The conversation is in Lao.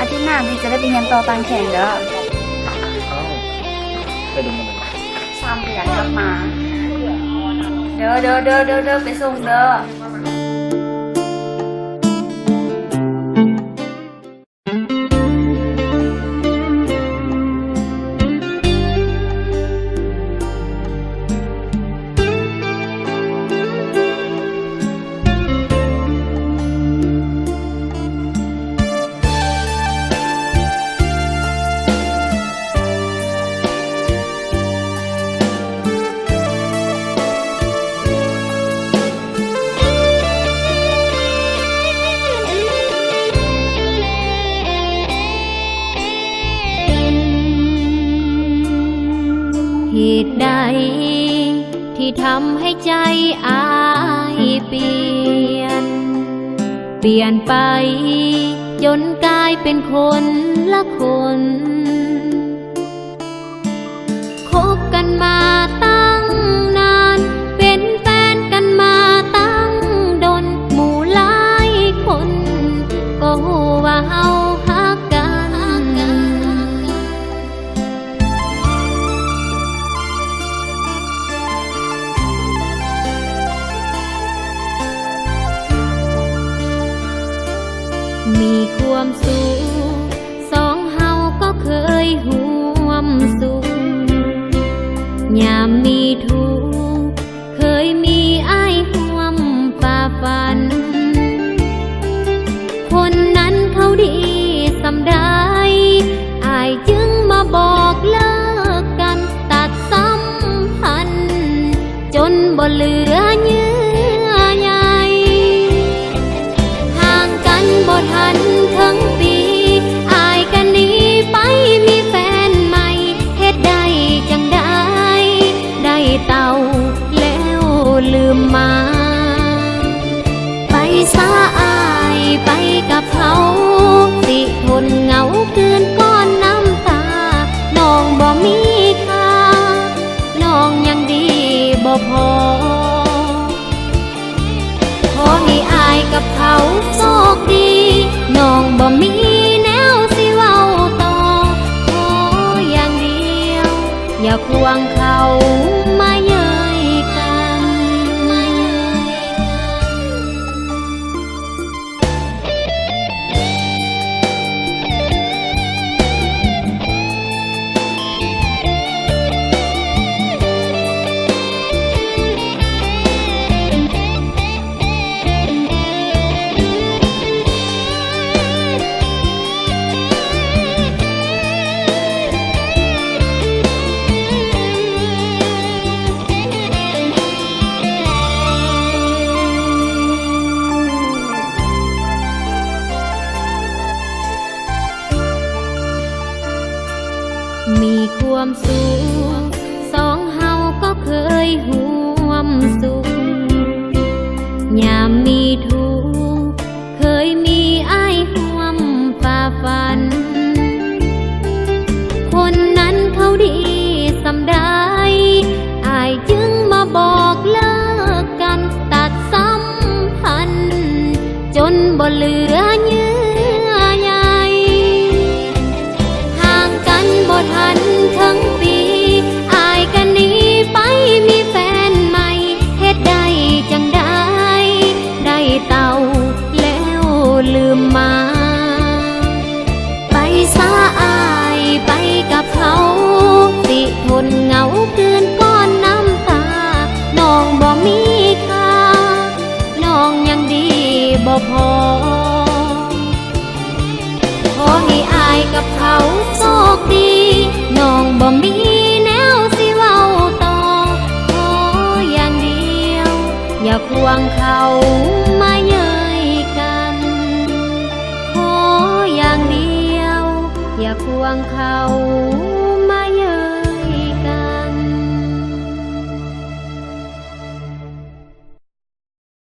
ອາທິດໜ້າທີ່ຈະໄດ້ໄປຮຽນຕໍ່ຕ່າງແຂວງເດີ. ເອົ້າ ໄປດົນປານໃດ? ສາມເດືອນກັບມາ. ເດີ ເດີ ເດີ ເດີ ເດີ ໄປສົ່ງເດີ. ເຫດໃດທີ່ທຳໃຫ້ໃຈອ້າຍປ່ຽນ ປ່ຽນໄປຈົນກາຍເປັນຄົນລະຄົນ? ຄົບກັນມາຕັ້ງນານ ເປັນແຟນກັນມາຕັ້ງດົນ, ໝູ່ຫຼາຍຄົນກໍຮູ້ວ່າເຮົາຮັກກັນ. ມີຄວາມສຸກ ສອງເຮົາກໍເຄີຍຮ່ວມສຸກ, ຍາມມີທຸກ ເຄີຍມີອ້າຍຮ່ວມຝ່າຝັນ. ຄົນນັ້ນເຂົາດີສ່ຳໃດ, ອ້າຍຈຶ່ງມາບອກເລີກກັນ, ຕັດສຳພັນ ຈົນບໍ່ເຫຼືອເຍື່ອໃຍ. ຫ່າງກັນບໍ່ທັນເຖິງປີ, ອ້າຍກະໜີໄປມີແຟນໃໝ່. ເຮັດໄດ້ຈັ່ງໃດ ໄດ້ເຕົາແລ້ວລືມມາ. ໄປຊະອ້າຍ ໄປກັບເຂົາ, ຊິທົນເຫງົາກືນກ້ອນນ້ຳຕາ. ນ້ອງບໍ່ມີຄ່າ ນ້ອງຍັງດີບໍ່ພໍ. ຂໍໃຫ້ອ້າຍກັບເຂົາໂຊກດີ, ນ້ອງບໍ່ມີແນວຊິເວົ້າຕໍ່. ຂໍຢ່າງດຽວ ຢ່າຄວງເຂົາມາເຍີ້ຍກັນ. ມີຄວາມສຸກ ສອງເຮົາກໍເຄີຍຮ່ວມສຸກ, ຍາມມີທຸກ ເຄີຍມີອ້າຍຮ່ວມຝ່າຝັນ. ຄົນນັ້ນເຂົາດີສ່ຳໃດ, ອ້າຍຈຶ່ງມາບອກເລີກກັນ, ຕັດສຳພັນ ຈົນບໍ່ເຫຼືອເຍື່ອໃຍ. ຫ່າງກັນບໍ່ທັນເຖິງປີ, ອ້າຍກະໜີໄປມີແຟນໃໝ່. ເຮັດໄດ້ຈັ່ງໃດ ໄດ້ເຕົາແລ້ວລືມມາ. ໄປຊະອ້າຍ ໄປກັບເຂົາ, ຊິທົນເຫງົາກືນກ້ອນນ້ຳຕາ. ນ້ອງບໍ່ມີຄ່າ ນ້ອງຍັງດີບໍ່ພໍ. ຂໍໃຫ້ອ້າຍກັບເຂົາໂຊກດີ, ນ້ອງບໍ່ມີແນວຊິເວົ້າຕໍ່. ຂໍຢ່າງດຽວ ຢ່າຄວງເຂົາມາເຍີ້ຍກັນ. ຂໍຢ່າງດຽວ ຢ່າຄວງເຂົາ